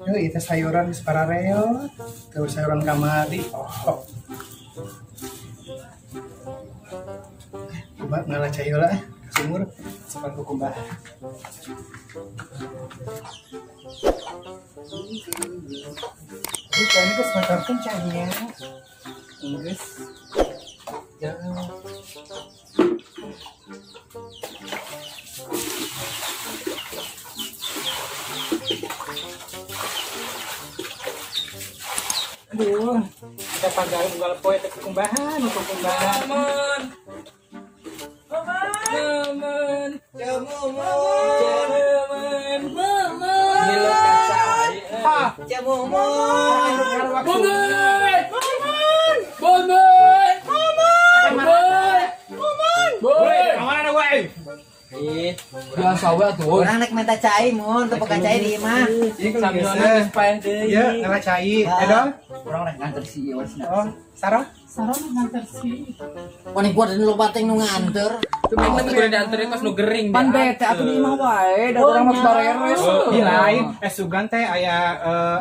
Yo, itu sayuran geus parareo. Terus sayuran kamari. Oh. Coba ngalah cai heula eh, ka sumur sapan kukumbah. Ini kayaknya geus matorkeun cainya. Geus. Ya. Aduh, kita pagar unggal poe teh kukumbahan, kukumbahan. Momen. Momen. Momen. Momen. Ngilu ka cai. Ah, Momen. Momen. Momen. Momen. Momen. Woi, kamana woi? Ih, biasa we atuh. Urang nek minta cai mun teu boga cai di imah. Iya, Sambil biasa. geus paeh deui. Iya, ngalah cai. Edol? Urang rek nganter si ieu cenah. Oh, Sarah? Sarah nganter sih. Wani gua dan loba teh nu nganter. Aing mah teu kudu dianterin kos nu gering. Pan bete atuh di imah wae, da urang mah bareres. Ih, lain. Eh, sugan teh aya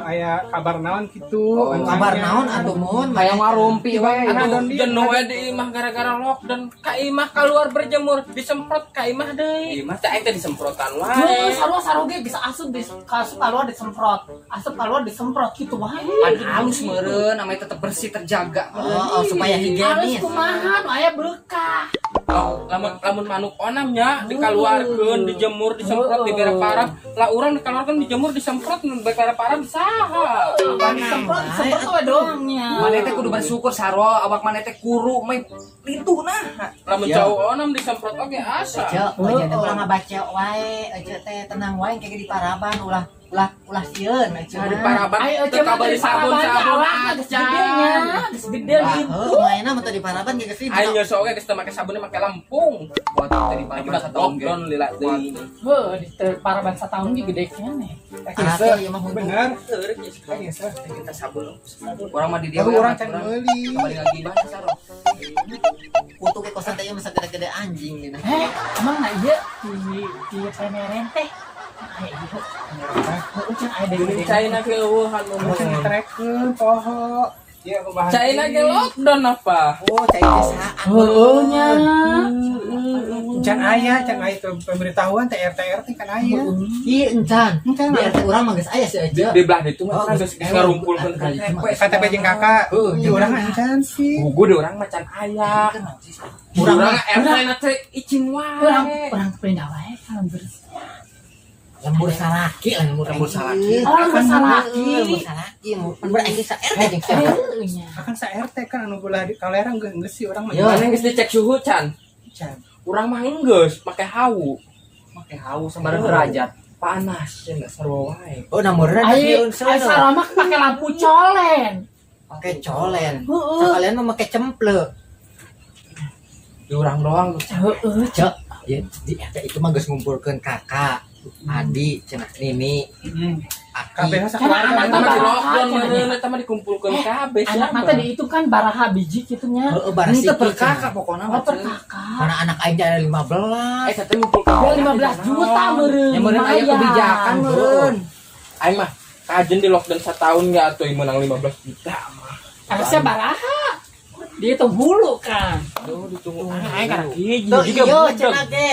aya kabar naon kitu. Oh, Kabar naon atuh mun? Hayang ngarumpi we. Atuh jenuh we di imah gara-gara lockdown. Ka imah keluar berjemur, disemprot ka imah deui. Imah teh aing teh disemprotan Heuh, wae. sarua sarua ge bisa asup di asup keluar disemprot. Asup keluar disemprot gitu wae. Pan halus meureun, namanya tetep bersih terjaga. Oh, oh, supaya Halus higienis. kumaha nu aya berkah. Oh, lamun lamun manuk onam nya dikaluarkeun, dijemur, disemprot, dibere parab. Lah urang dikaluarkeun, dijemur, disemprot, dibere parab saha? Disemprot disemprot we doang nya. Maneh teh kudu bersyukur sarua awak maneh teh kuru mah lintuh nah. Lamun Ya. jauh onam disemprot oge asa. Ece, aja teh ulah ngabaca wae, ece teh tenang wae kayak di paraban ulah ulah ulah sieun ece. Di paraban Ayo teu ece mah kabeli di paraban sabun-sabun awakna geus gede nya, acan. geus gede lintuh. Heuh, mainna mah teu di paraban ge geus Aing nyosok oge geus teu make sabunnya make lempung. Buat teh di paraban Akibat satahun ge. lockdown lila deui. Heuh, di paraban satahun ge gede keneh. Arate ieu mah huntu. Bener. Heureuk geus Eh, geus. Kita sabun. Urang mah di dieu Tapi we, urang can urang. meuli. Kembali lagi bahasa sarua. Kutu ke kosan teh ieu mah sagede-gede anjing dina. Eh, emang nah ieu di pemeren teh. Aya ieu. Heuh, can aya Geuning deui. China ge eueuhan Can momen. ditrekeun poho. Iya, kumaha. China ge lockdown apa? Oh, cai teh saat. Heuh nya. Can aya teu pemberitahuan teh RT RT kan aya. Ih, encan. Encan. Di RT urang mah geus aya si ece. Di belah ditu mah Oh, kan geus ngarumpulkeun KTP. KTP jeung kakak. Heuh, Di urang encan sih. Gugu di urang mah can aya. Urang Urang mah RT na teh icing Urang wae. urang pindah wae ka lembur. lembur salaki lah lembur Lembur salaki. Oh, lembur salaki. Lembur salaki. Lembur aing sa RT jeung sa. Heuh nya. Akan sa RT kan anu belah di kalerang geus geus sih urang mah. Yo. Mana geus dicek suhu can? Can. Urang mah enggeus make hawu. Make hawu sembarang derajat. Panas ya enggak sarua wae. Oh, namurna Ai, sieun ai sarua mah pake lampu colen. Make colen. Heeh. Sekalian mah make cemple. Di urang doang Heeh. Cek, ya di RT itu mah geus ngumpulkeun kakak, adik, cenah nini, aki. Kabeh sakeluarga. Anak Eta mah di mah lockdown cenah. meureun eta mah dikumpulkeun kabeh Anak mata di itu kan baraha biji gitu nya. Heeh, barasiki. Henteu per kakak pokona Oh, mah. per kakak. Karena anak aing ada 15. Eh katanya ngumpulkeun Ya 15 juta meureun. Ya meureun aya lumayan. kebijakan meureun. Aing mah kajen di lockdown setahun nggak atuh menang 15 juta mah. Harusnya baraha. Dihitung hulu kan. Aduh ditunggu aing karena hiji Tuh juga iya budeg. cenah ge.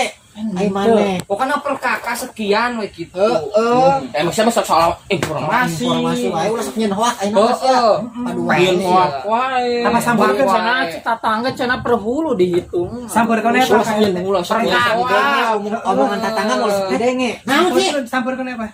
Ai maneh. Pokoknya per kakak sekian we gitu. Heeh. Emang siapa soal informasi. Informasi wae ulah sok nyeun hoak ayeuna mah sia. Heeh. Aduh Nyeun wae. hoak wae. Apa sampeurkeun Cenah tetangga cenah per hulu dihitung. Sampeurkeun eta Ulah sok nyeun ulah sok nyeun hoak. Omongan tetangga mau sok didenge. Naon sih? Sampeurkeun apa?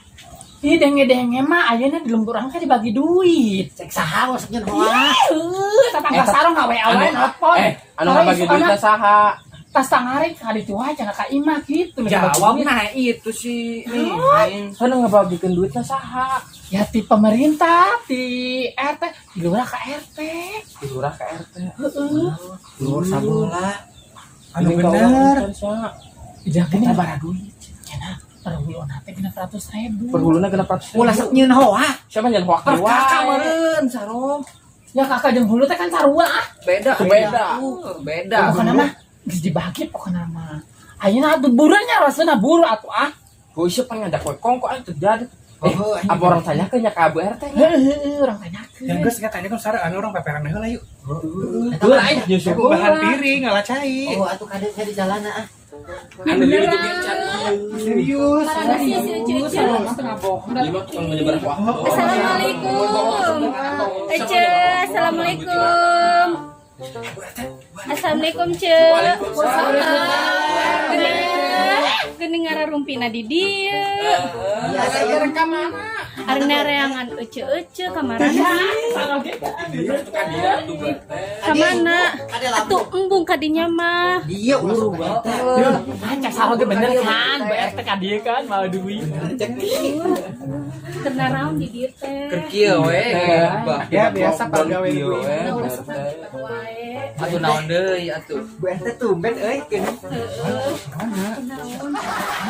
Ih denge-denge mah ayeuna di lembur urang kan dibagi duit. Cek saha ulah sok nyeun hoak. Ih, tetangga sarong ngawe-awe nelpon. Eh, anu ngabagi duit saha? Tas tangari kali itu aja ka imah gitu. minta bagi Jawab duit. nah itu sih nih lain. Anu ngabagikeun duitna saha? Ya ti pemerintah, ti RT, di lurah ka RT. Di lurah ka RT. Heeh. Lur sabola. Anu bener. Jangan kita bara duit. Cenah per huluna teh 600.000. Per huluna 600.000. Ulah sok nyeun hoak. Siapa nyeun hoak Per wae. kakak meureun sarua. Ya kakak jeung hulu teh kan sarua ah. Beda. Beda. Beda. Pokokna mah geus dibagi pokokna mah. Ayeuna atuh burunya rasana buru atuh ah. Gua isep pengen ngajak kowe kongko aing terjadi. Apa orang tanyakeun nya ka Bu RT nya? Heeh, urang tanyakeun. Yang geus nya tanyakeun sareng anu urang peperan heula yuk. Heuh aing nyusul Bahan piring ngala cai. Oh, atuh kade saya di jalan ah. Anu diri juga can. Serius. Marana sih si Ece. Ieu mah tukang menyebar waktu. Assalamualaikum. Ece, assalamualaikum. Assalamualaikum, Ce. Geuning ngararumpina di dieu. Iya, Ka mana? Arina reangan ece-ece kamarana. Ka dia tuh Bu RT. Kamana? Kade lampu. Atuh embung kadinya mah. Iya, ulah sok ka RT. Ah, cek salah ge bener kan, Bu RT ka dieu kan malah duit. Kena raun di dieu teh. Keur kieu we. Ya, biasa pagawe Kieu ibu. we, Nah, Bu ulah RT. sok kitu wae. Atuh naon deui atuh. Bu RT tumben euy geuning. Heeh. Naon?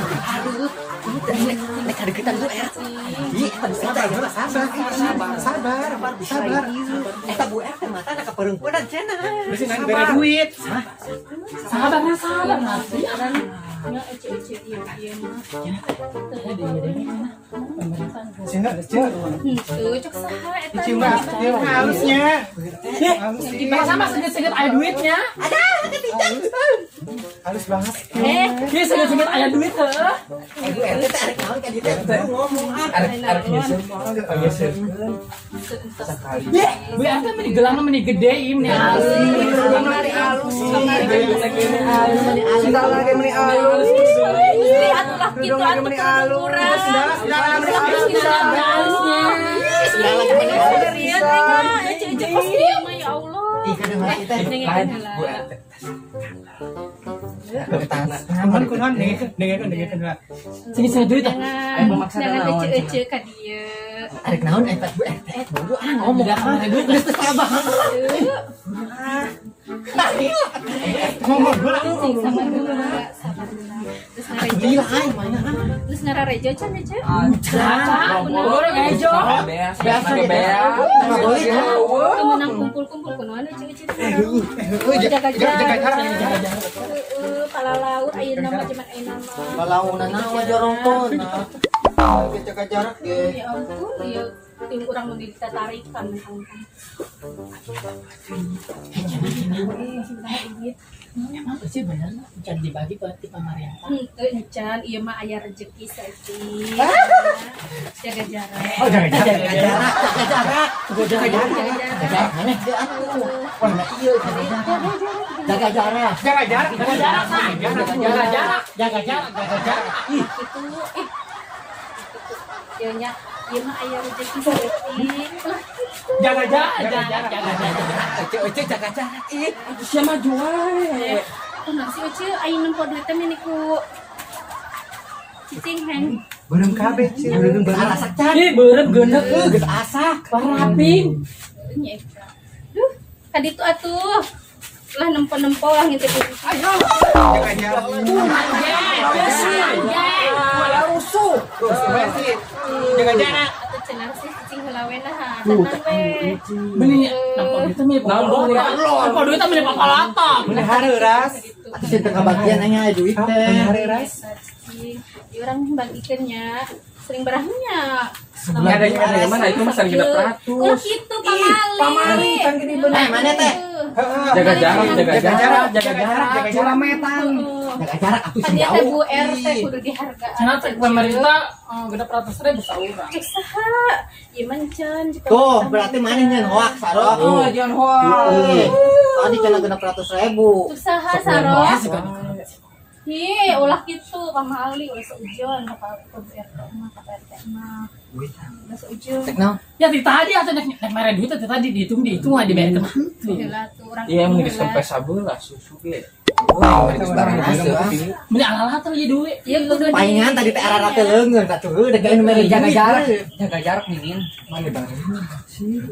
Aduh, nek kadeukeutan Bu RT. Ih, eta bisa Sabar, heula, sabar, sabar, sabar, sabar. Eta Bu RT matana kapeungpeunan cenah. Bisi ngan bere duit. Sabar nah, sabar nah. Nya ece-ece ieu ieu mah. Cenah, cenah. Henteu cek saha eta. Cium halusnya. Halus sih. Masa mah seget-seget aya duitnya. Halus banget. Eh, Ieu seget-seget aya duit heuh. Eh, Bu RT teh arek naon ka dieu teh ngomong ah. Arek arek nyusul nyusulkeun sakali. Yeh, Bu RT meni gelangna meni gede ieu meni halus. Meni alus. Sendal lagi meni alus. Gusti atuh lah kitu atuh kurang. Sendal, meni halus. Halusnya. Sendal lagi meni alus. Serius teh ece-ece kos dieu mah ya Allah. Ih, kadang lagi teh. Lain Bu RT. Kunaon kunaon dengekeun dengekeun lah. Seget-seget duit ah. Jangan jangan ece-ece ka dieu. Arek naon eta Bu RT? Buru ah ngomong ah. Duit geus teu sabar. Ngomong heula. Sing sabar heula, sabar heula. Terus ngarejo. Gila aing mana ah. Terus ngararejo can ece. Orang ejo. Beas, beas, beas. Nggak boleh kan? Kemenang kumpul-kumpul kunaon ece-ece teh. Heeh, Jaga jaga jarak. jarak. Heeh, palalaur ayeuna mah cuman ayeuna mah. Lalauna naon jorongkon. Jaga jarak ge. Ya ampun, ya tim kurang nu ditatarikan mentang-mentang. Emang sih bener can dibagi ke ti pamarentah. Henteu encan, ieu mah aya rezeki saeutik. Jaga jarak. Oh, jaga jarak. Jaga jarak, jaga jarak. Jaga jarak. Jaga maneh teu atuh. Wah, nah ieu jaga jarak. Jaga jarak. Jaga jarak. Jaga jarak, nah. Jaga jarak, jaga jarak, jaga jarak. Ih, gitu. Ih. Gitu. Ieu nya, ieu mah aya rezeki saeutik. Lah, Jaga jarak. Jaga jarak, jaga jarak. Ece ece jaga jarak ih. Atuh sia maju wae. Kunaon sih euceu aing nempo duit teh meni ku cicing heng. Beureum kabeh ceu. Beureum asak can. Ih, beureum geuneuk Heuh, geus asak. paraping. Nya eta. Duh, kaditu atuh. Lah nempo-nempo lah ngintip. Jaga jarak. Malah rusuh. Terus sih. Jaga jarak. Atuh cenah sih cicing heula we nah, tenang we. Meni nempo duit teh meni Nempo duit teh meni papalata. Meni hareuras. Atuh sih teu kabagian aing aya duit Meni teh. hareuras. Cicing, di urang bagikeun nya. Sering berahnya. Ada yang mana itu mah san genep ratus. Ulah kitu pamali. Pamali kan gini bener. Eh, mana teh? Heeh. Jaga jarak, jaga jarak, jaga jarak, jaga jarak. Jaga jarak atuh Kan sing dia teh jauh. Bu RT kudu dihargaan. Cenah teh pemerintah 600.000 saurang. Cek saha? Ieu mah can Tuh, berarti maneh nyeun hoak saro. Oh, jangan hoak. Ih, Tadi cenah 600.000. Cek saha saro? Hi, ulah kitu pamali ulah seujon ka Bu RT mah ka RT mah. Ulah seujon. Tek naon? Ya ti tadi atuh nek nek mere duit teh tadi dihitung dihitung mah dibayar ke Heula tuh urang. Iya, mun geus heula. kempes sabelah susu ge. Oh, geus barang asuh ah. Meni ala-ala tuh ieu duit. Ieu kudu di- Palingan tadi teh arah teh leungeun atuh heuh dek aing mere Jaga duit. jarak. Jaga jarak mimin. Mana bang?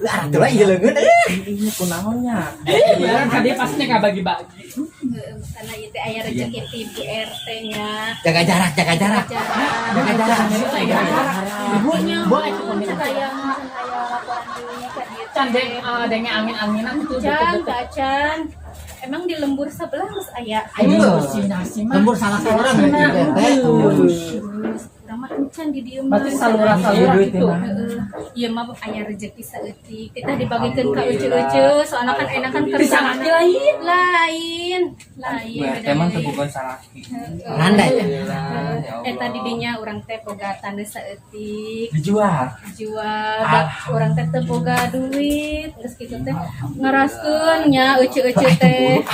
Arah teh lah ieu leungeun eh. Ini kunaonnya? Eh, beneran ka dia pasti nek bagi-bagi. Heeh, karena ieu teh aya rezeki ti Bu RT nya. Jaga jarak, jaga jarak. Jarak. Jaga jarak. Jaga jarak. Ibunya Bu, eh, can aya can aya laporan deui ka dieu Can teh. deng denge angin-anginan itu Can, can. Emang di lembur sebelah geus aya. Ayo si nasi mah. Lembur salah seorang ya Bu RT. Urang mah encan di dieu mah. Berarti salura-salura gitu. Heeh. Ieu mah aya rezeki saeutik. Kita dibagikeun ka euceu-euceu, soalna kan enak kan Bisa laki lain. Lain, lain. Bu RT mah teu boga salaki. Nanda ya. Eta di dinya urang teh boga taneuh saeutik. Dijual. Jual urang teh teu boga duit geus kitu teh ngaraskeun nya euceu-euceu teh.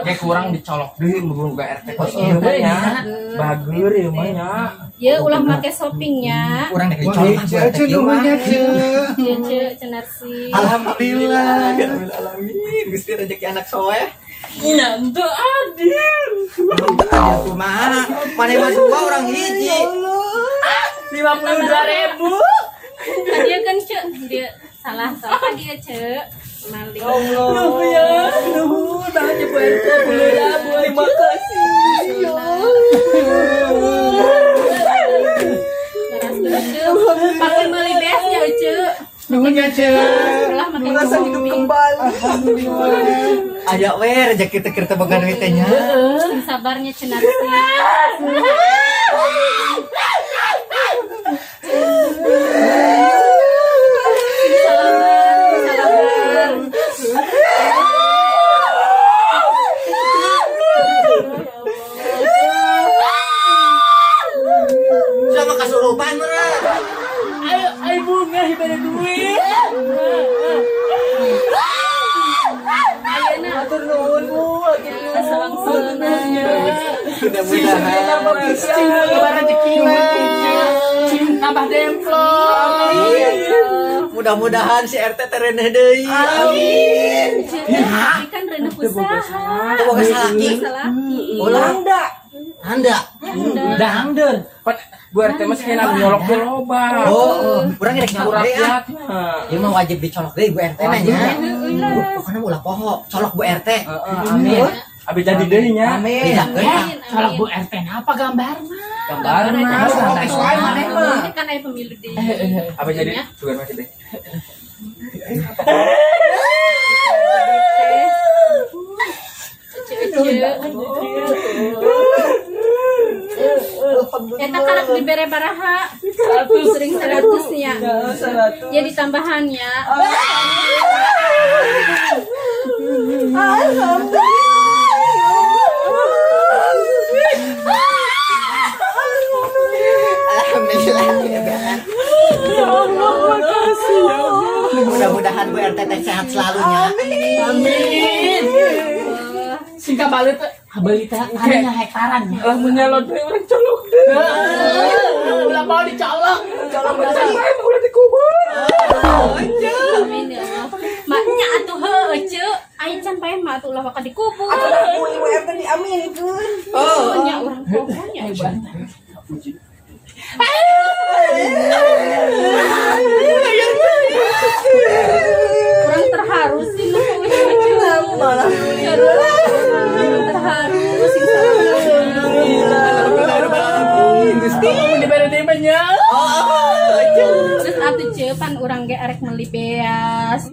Kayak kurang dicolok deui mun boga RT kos ieu mah nya. Bager ieu mah nya. Ye ulah make shoppingnya. Urang dek dicolok ah, Bu RT Ceu ieu mah. nuhunnya ceu. Ye ceu cenarsi. Alhamdulillah. Alamin. Gusti rezeki anak soleh. Nya teu adil. Adil kumaha? Maneh mah dua orang hiji. 52.000. Kan dia kan ceu dia salah salah dia ceu. Mali. Nuhun ya, nuhun banget ya Bu RT, terima kasih. Ya Allah. Ngaraskeun ceu. Pake meuli beasnya ceu. Nuhunnya ceu. Ulah make Merasa hidup kembali. Alhamdulillah. Aya we rezeki teh keur teu boga duit teh nya. Sing sabarnya cenarsi. Sing sabar, sabar. Sama kasurupan meureun. Ayo, ayo bunga diberi duit. Ayeuna Atur nuhun Bu, atur nuhun. sawangsulna. Mudah-mudahan. Cing nambah rezeki mah. Cing nambah demplon. Mudah-mudahan si RT teh reneh deui. Amin. Tapi kan reuneuh usaha. Teu boga salaki. Salaki. Ulah Anda. anda. Dangdeur. Pan Bu RT mah sakena nyolok ge loba. Oh, urang rek nyolok deui ah. Rakyat mah. Ieu mah wajib dicolok deui Bu RT na nya. Heeh lah. Pokoknya ulah poho, colok Bu RT. Heeh, amin. Abi jadi deui nya. Amin. Bedakeun ah. Amin. Colok Bu RT apa gambar mah? Gambar mah. Gambar. Sesuai maneh mah. Ini kan aya pemilu deui. Apa jadi? Sugan masih deh. Eta karak dibere baraha. Sering 100 nya. 100. Ya ditambahannya. Alhamdulillah. Ya Allah, makasih ya Allah. Mudah-mudahan Bu RT teh sehat selalu nya. Amin. Sing kabali teh kabali teh hanya hektaran ya. Lamun nyalon deui urang colok deui. Ulah mau dicolok. Colok Sampai ulah dikubur. Amin ya Allah. Maknya atuh heueuh ceu. Aya can paeh mah atuh ulah waka dikubur. Bu Ibu RT diaminkeun. Oh, nya urang pokoknya. Kurang terharu sih nu Alhamdulillah. Terharu sih. Gusti. Dibere deui mah nya. Oh, Terus atuh ceu pan urang ge arek meuli beas.